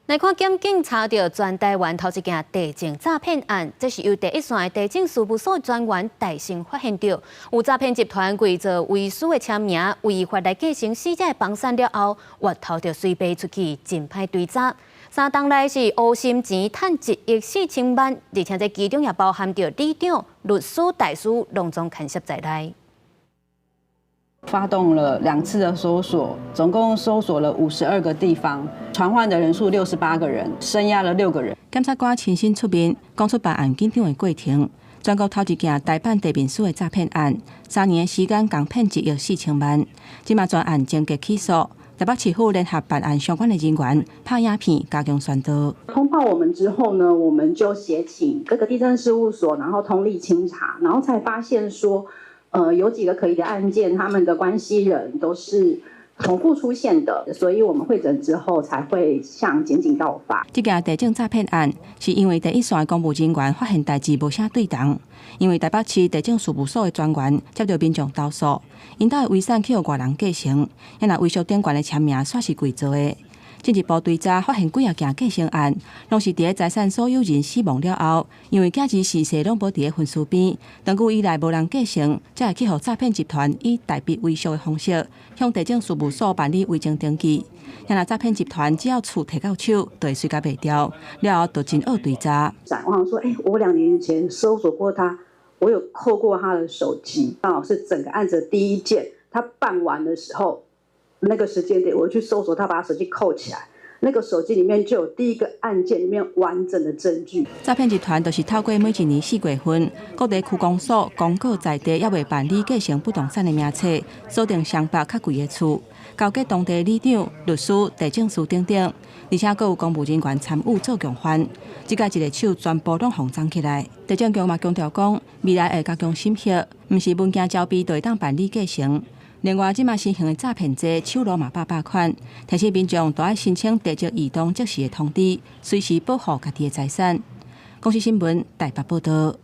來看檢警查著全台灣頭一件地政詐騙案，這是由第一線的地政事務所專員代先發現著，有詐騙集團偽造遺書的簽名，違法來繼承死者的房產了後，越頭就隨便出去，真歹追查。三冬內是烏心錢趁1億4千萬，而且這其中也包含著里長、律師、代書，攏總牽涉在內。發動了兩次的搜索，總共搜索了52個地方，傳喚的人數68個人，聲押了6個人。檢察官親身出面講出辦案緊張的過程。全國頭一件代辦地面書的詐騙案，3年時間共騙1億4千萬，這馬全案終結起訴。台北市府聯合辦案相關的人員拍影片加強宣導。通報我們之後呢，我們就協請各個地政事務所，然後通力清查，然後才發現說，有幾個可疑的案件，他們的關係人都是重複出現的，所以我們會診之後才會向檢警告發。這件地政詐騙案是因為第一線公務人員發現代誌無啥對頭，因為台北市地政事務所的專員接到民眾投訴，𪜶兜的遺產去予外人繼承，啊若遺囑頂懸的簽名煞是偽造的。進一步追查發現幾仔件繼承案，攏是佇咧財產所有人死亡了後，因為囝兒序細攏無佇咧分屍邊，長久以來無人繼承，才會去予詐騙集團以代筆遺囑的方式，向地政事務所辦理遺贈登記。啊若詐騙集團只要厝提到手，就會隨共賣掉，了後就真惡追查。我想說，我2年前搜索過他，我有扣過他的手機，剛好是整個案子的第一件，他辦完的時候。那個時間點，我去搜索他，把手機扣起來，那個手機裡面就有第一個案件裡面完整的證據。詐騙集團就是透過每一年4月份，各地區公所公告在地猶未辦理繼承不動產的名冊，鎖定雙北較貴的厝，勾結當地里長、律師、地政士等等，而且閣有公務人員參與做共犯，這擺一个手全部攏予摠起來。地政局嘛強調講，未來會加強審核，毋是文件交備就會當辦理繼承。另外，這馬新型的詐騙罪手路嘛百百款，提醒民眾都愛申請地籍異動即時的通知，隨時保護家己的財產。公視新聞台北報道。